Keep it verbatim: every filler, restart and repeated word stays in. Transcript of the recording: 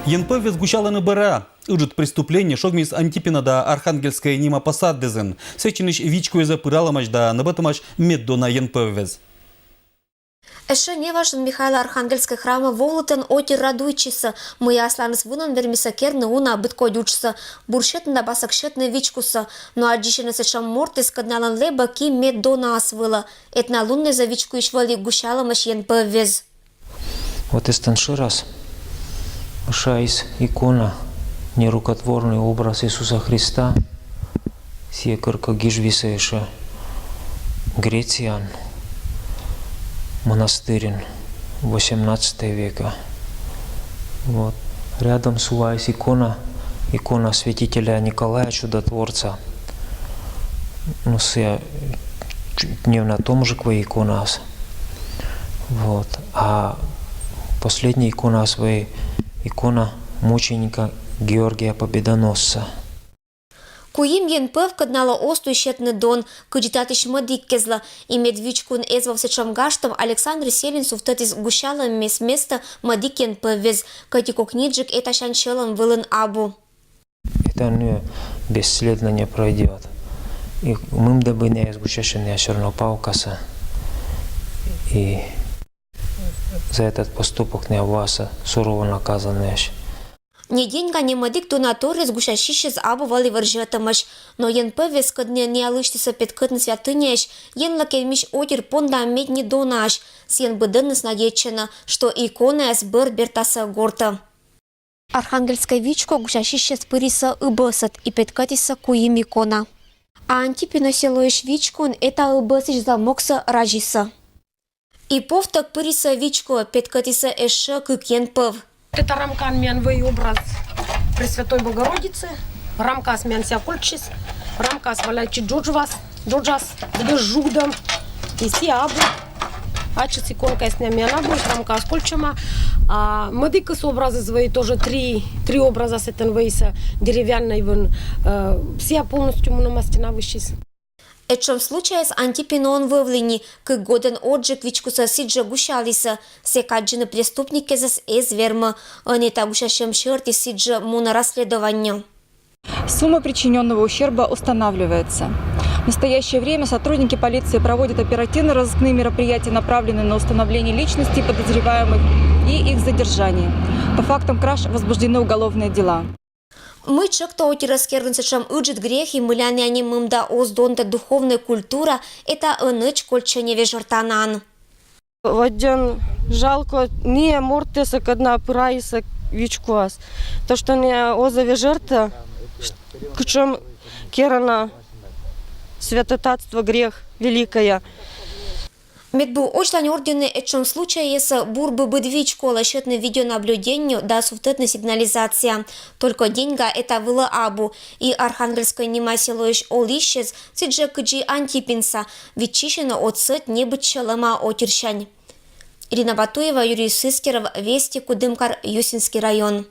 Енпӧввез гусялӧны бара. Ыджыд преступление шогмис Антипино да Архангельскӧй нима посадбезын. Сэтчӧнысь вичкоӧсь пыралӧмаӧсь да нӧбӧтӧмаӧсь меддона енпӧввез. Эшшӧ неважӧн Михайло-Архангельскӧй храмӧ волывтӧны отир радуйтчисӧ, мый асланыс вынӧн вермисӧ керны уна быд кодь уджсӧ, бур сетны да пасӧк сетны вичкусӧ. Но аддзысьӧны сэтшӧм мортӧс, кӧд налӧн лэбӧ ки меддонаас вылӧ. Этналуннас вичкоысь вӧлі гусялӧмаӧсь енпӧввез. Вот эстӧн шӧрас ӧшаыс икона, нерукотворный образ Иисуса Христа. Сійӧ коркӧ гижвисӧ ещӧ Грецияын монастырьын восемнадцатого века. Вот. Рядом суваис икона, икона святителя Николая Чудотворца. Ну, сійӧ невна томджык вӧлі иконаыс. Вот. А последняя иконаыс вӧлі икона мученика Георгия Победоносца. Куим енпӧв, кӧд налы оз туй сетны дон, кыдзи татысь мӧдіккезлӧ. И мед вичкоын эз вӧв сэтшӧм гажтӧм, Александр Селин сувтӧдіс гусялӧммес местӧ мӧдік енпӧввез, кӧть и кокниджык этасянь сьӧлӧм вылын абу. Это, ну, бесследно не пройдет. И мымдабыд найӧ гусясьӧны всё равно палкасӧ. И за этот поступок найӧ воасьӧ сурово наказаннӧйӧсь. Не деньга, не мӧдік донаторйӧс гусясьысьӧс абу вӧлі вӧрзьӧдӧмаӧсь. Но енпӧввез, кӧдны налысь сійӧс петкӧдны святыняысь, Енлӧн кевмысь отир понда медни донаӧсь. Сійӧн быдӧнныс надейтчӧны, что иконаяс бӧр бертасӧ гортӧ. Архангельскӧй вичко гусясьысьӧс пырисӧ ыбӧсӧд и петкӧдісӧ куим икона. А Антипино селоысь вичкоын эта ыбӧсысь замоксӧ разисӧ. И повтӧг пырисӧ вичкоӧ, петкӧдісӧ эшшӧ кык енпӧв. Вот эта рамка миян вӧлі образ Пресвятой Богородицы. Рамкаас миян сійӧ кольччис. Рамкаас валяйтчӧ джоджас, джоджас, без жудом. И сійӧ абу. Ачыс иконкаяс найӧ миян абу, рамкаас кольччӧма. А мӧдікыс образыс вӧлі тоже три, три образа сэтӧн вӧлісӧ деревяннӧй вӧлі. Э, сійӧ полностью мунӧма стена вывсьыс. Этшӧм случайыс Антипиноын вӧвліны. Кык годӧн орджык вичкусӧ сідзжӧ гусялісӧ. Сэк аддзыны преступниккӧс эз вермы. Ӧні та гусясьӧм сьӧрті сідзжӧ мунӧ расследование. Сумма причинённого ущерба устанавливается. В настоящее время сотрудники полиции проводят оперативно-розыскные мероприятия, направленные на установление личности подозреваемых и их задержание. По фактам краж возбуждены уголовные дела. Мый тшӧктӧ отирӧс керны сэтшӧм ыджыд грех и мыйла найӧ нин мында оз донтӧ духовнӧй культура, эта ӧнӧдз кольччӧ невежӧртанаӧн. Водзын жалко найӧ мортӧс, кӧдны пыралісӧ вичкоас. То, что найӧ оз вежӧртӧ, кутшӧм керӧма святотатство, грех великое. Медбуасянь ордйыны этшӧм случайясӧ бур бы быд вичколӧ сетны видеонаблюдение да сувтӧдны сигнализация. Только деньга эта вылӧ абу. И Архангельскӧй нима селоысь олысьяс сідзжӧ, кыдзи Антипинса, виччысьӧны отсӧг небыд сьӧлӧма отирсянь. Ирина Батуева, Юрий Сыскеров, Вести, Кудымкар, Юсинский район.